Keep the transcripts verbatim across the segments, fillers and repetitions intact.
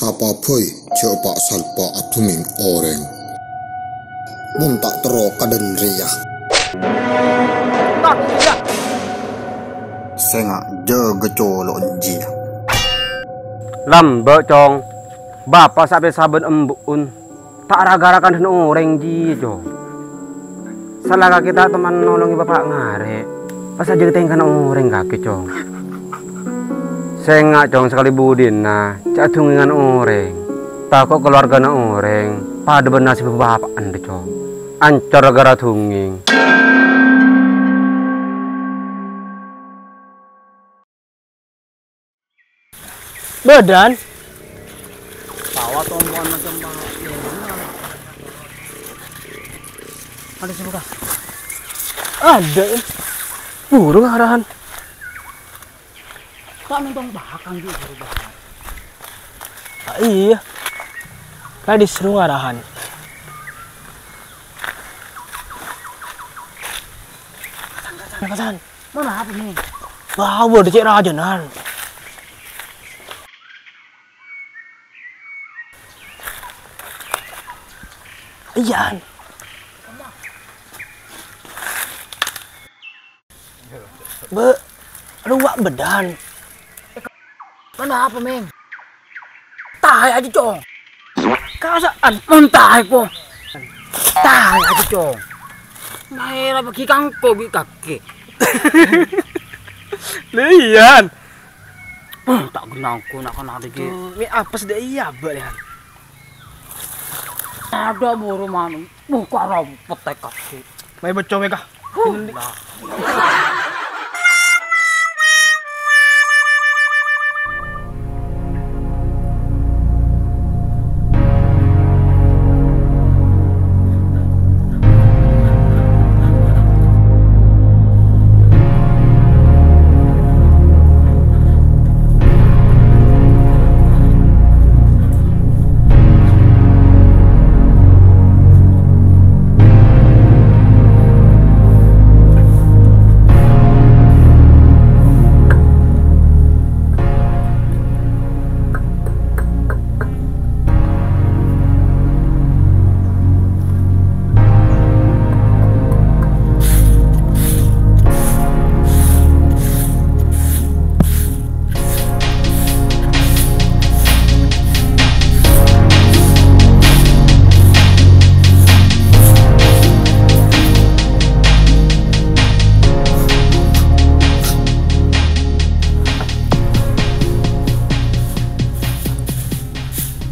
Sapa bhâi jhâ' pa'-salpa' adhungngèng orèng. Mon ta' terro kadhân rèya. Sènga' jâgâ colo' jiyâ. Lambâ', Cong. Bapa' sapè sabân embu'un. Ta' ra-gara kandhâna orèng jiyâ, Cong. Sala kakè ta' toman nolongè bapa' ngarè', pas ajâgâ tèngkana orèng kakè, Cong. Sènga', Cong, sakalè budina, jhâ' adhungngèngan orèng. Tako' kalowargana orèng padâ bân nasèbhâ bapa'na, Cong. Ancor gara-gara dhungngèng. Bâdân. Sawah tompo'an macem apa? Ada sih, Kak. Ada, ya. Burung arahan. Tak nonton bahkan gitu, burung bahkan. Ah, iya. Kayak disuruh arahan. Katakan. Mara apa, Mèng? Wah, udah cek rajanan. Iyan. Be, luwak bâdân. Mara apa, Mèng? Taè aja, Cong. Kasa'an mon taè, ko. Taè aja, Cong. Maèra bâgi kangko bi' kakè. Lha, iyan. Oh, ta' ghenna' ko na'-kana' iki. Tuh, mi apes dâ' iyâ, Bâ', ya. Ada buru manu. Wah, karo petek kakè. Mai becco mèka. Huh.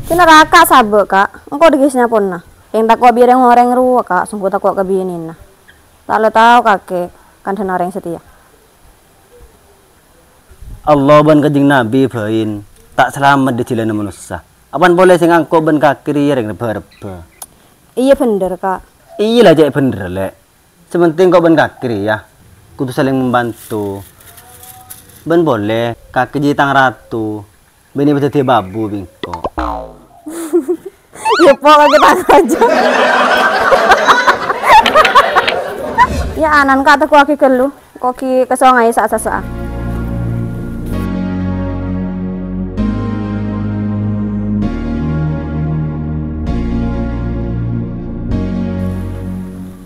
Kèng naraka sabâ', Ka'. Engko' dâgghi' sè nyapona. Kèng tako' bi' rèng-orèng rowa, Ka'. Songgu tako' ka binèna. Ta' lo tao kakè kandhâna orèng satèya. Allah bân Kanjeng Nabi bhâi ta' salamet dâri jhâlânna manossa. Apan polè sè ngangko' bân kakè rèya rèng rebbhâ-rebbhâ. Iyâ bhender, Ka'. Iyâ la cè' bhender, Lè'. Sè penting ko' bân kakè rèya kodhu salèng mambanto. Bân polè kakè jiyâ tang rato. Binè padâddhi babu bi' engko'. Yâ, po' kakè tang raja. Yâ, anan, Ka', tako'aghi ghâllu. Ko' ghi' ka songay sa'-sassa'a.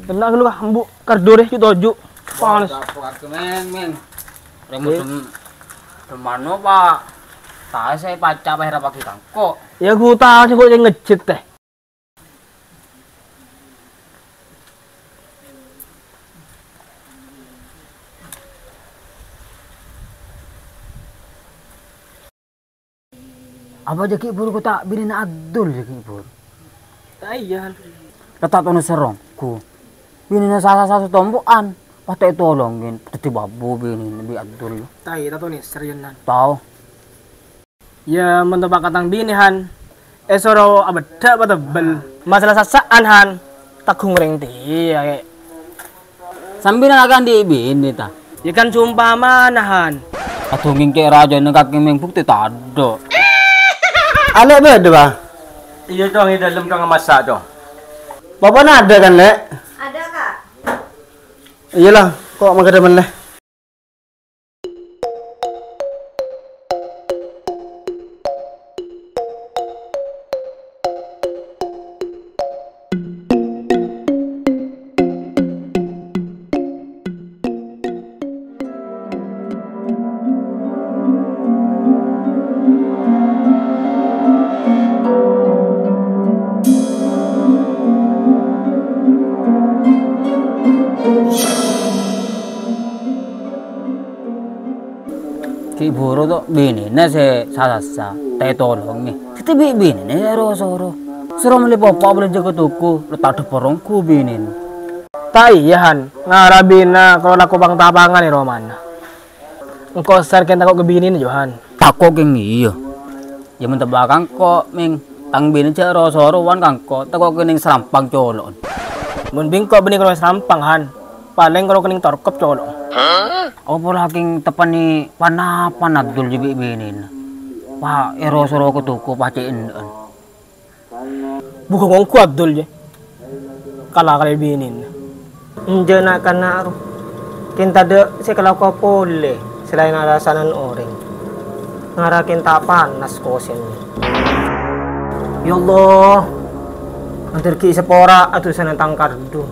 Kènna' ghâllu, Ka', embu' kardurè ju'-toju'. Panas. Wah, kakè, Mèng, Mèng. Rèng mosem demano, Pa'? Taè sè paca' pahèra paghi kangko'. Yâ, gu taè sè kok sè ngejjit, tè. Apa jâ' ghi' buru ko' ta' binèna Abdul jâ' ghi' buru? Ta' iyâ, Han. La ta' tono serrongku. Binèna sa-, sa-, satompo'an. Pas ta' ètolongè, dhâddhi babu binèna bi' Abdul. Ta' iyâ, ta' tono serrèyan, Han. Tao. Yâ, mon teppa' ka tang binè, Han. Èsoro abeddhâ' patebbel. Masalah sassa'an, Han. Tangghung rèng tèya, Kè'. Sambi nalakè andi' binè, ta? Yâ kan sompamana, Han. Adhungngèng cè' rajâna kakè Mèng bhuktè tadâ'. Alè' bâdâ, Pa'? Iyâ, Cong, è dâlem, Cong, massa', Cong. Bapa'na adâ' kan, Lè'? Adâ', Ka'. Iyâ la, ko' mangkada mellè. Buru to binèna sè sasassa, ta' ètolongè. Dhâddhi bi' binèna sè ro-soro. Soro mellè popo' abeljâ ka toko, la ta' dâpa' ongghu binèna. Ta' iyâ, Han. Ngara binè karo lako pang-tapangan è romana. Engko' sèr kèng tako' ka binèna, Jo, Han. Tako' kèng iyâ. Yâ, mon teppa' ka engko', Mèng. Tang binè jhâ' ro-soro wan ka engko', tako' kènèng sarampang colo'na. Mon bi' engko' bânnè karo sarampang, Han. Palèng karo kènèng torkep colo'na. Apa la kèng teppa'na pan-apan Abdul jiyâ bi' binèna. Pa' èro-soro ka toko pacè' endâ'ân. Buka ngonggu Abdul jiyâ. Kala kalè binèna. Enjâ' na'-kana' ro. Kèng tadâ' sè èkalako polè salaèn alasanan orèng. Ngara kèng ta' panas kosènna. Ya Allah, mandhâr ghi' sapora adusana tang kardhu.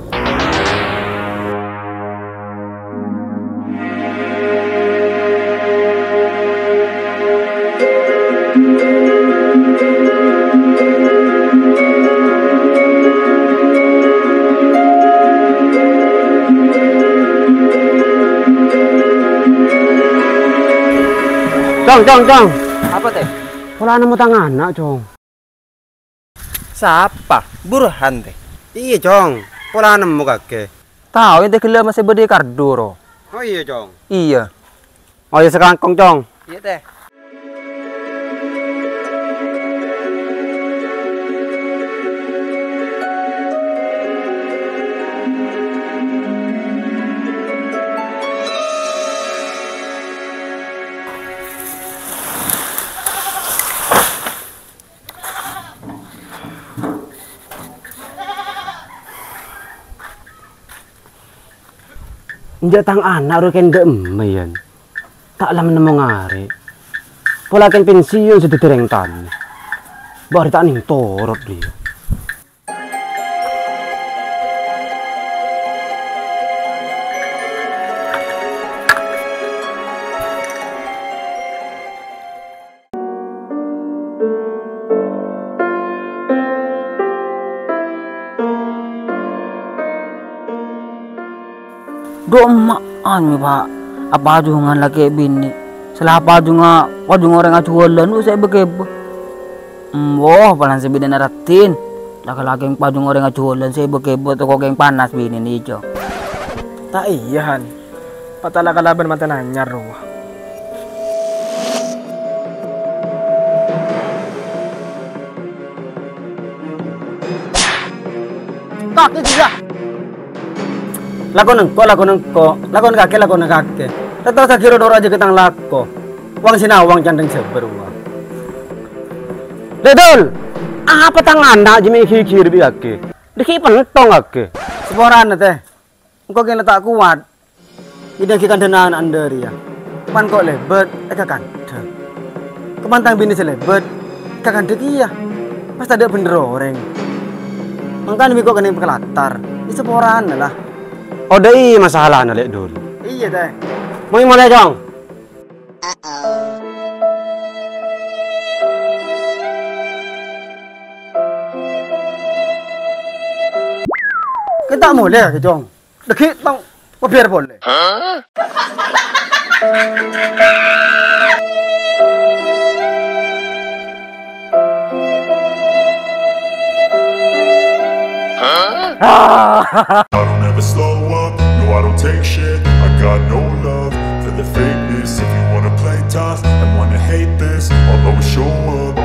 Cong, Cong, Cong. Apa, Tè? Pola nemmo tang ana', Cong. Sapa? Burhan, Tè? Iyâ, Cong. Pola nemmo kakè. Tao, ènte ghellâ' masè bâdâ è kardhu, ro. Oh, iyâ, Cong. Iyâ. Oh, iyâ, sakalangkong, Cong. Iyâ, Tè. Enjâ' tang ana' rowa kèng dâ' emma, Yan. Ta' la nemmo ngarè'. Pola kèng pensiun sè dhâddhi rèng tana. Bâ' arè ta' nèng torot, Yan. Dhu' emma'an mè, Pa', apajungan lakè' binè'. Sè la pajungnga, pajung orèng ajhuwâlân, dhu' sè èbâ-kèbâ. Em, woh, palan sè binèna raddhin. Lak-, lakè' pajung orèng ajhuwâlân sè èbâ-kèbâ tako' kèng panas binèna, Cong. Ta' iyâ, Han. Patala kalabân matèna anyar rowa. Kakè ghi, yâ. Lakona engko', lakona engko'. Lakona kakè, lakona kakè. Tata saghi ro-noro jâgâ tang lako. Wang sinawang candheng jhâbâr, wa. Lè' Dul, apa tang ana' jiyâ mè' ghighir bi' kakè? Dâgghi' pentong kakè. Saporana, Tè. Engko' kèng la ta' kowat. Ngèdhingngaghi kandhâna ana' endâ' rèya. Pan ko' lèbât èkakandhâ. Kapan tang binè sè lèbât èkakandhâ kèya. Pas tadâ' bhender orèng. Mangkana bi' ko' kennèng pakalatar. Iyâ saporana la. Odâ' iyâ masalana, Lè' Dul. Iyâ, Tè. Mongè molè, Cong. Kèng ta' molè, Cong. Dâgghi' tong pabiyar polè. I don't ever slow up, no, I don't take shit. I got no love for the fakeness. If you wanna play tough and wanna hate this, I'll always show up.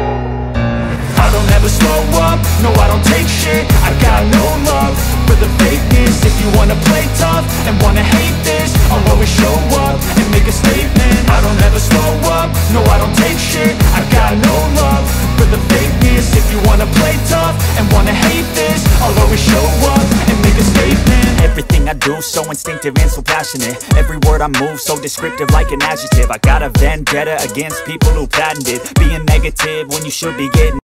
I don't ever slow up, no, I don't take shit. I got no love for the fakeness. If you wanna play tough and wanna hate this, I'll always show up and make a statement. I don't ever slow up, no, I don't take shit. I got no love for the fakeness. If you wanna play tough and wanna hate this, I'll always show up and make a statement. Everything I do so instinctive and so passionate. Every word I move so descriptive like an adjective. I got a vendetta against people who patented being negative when you should be getting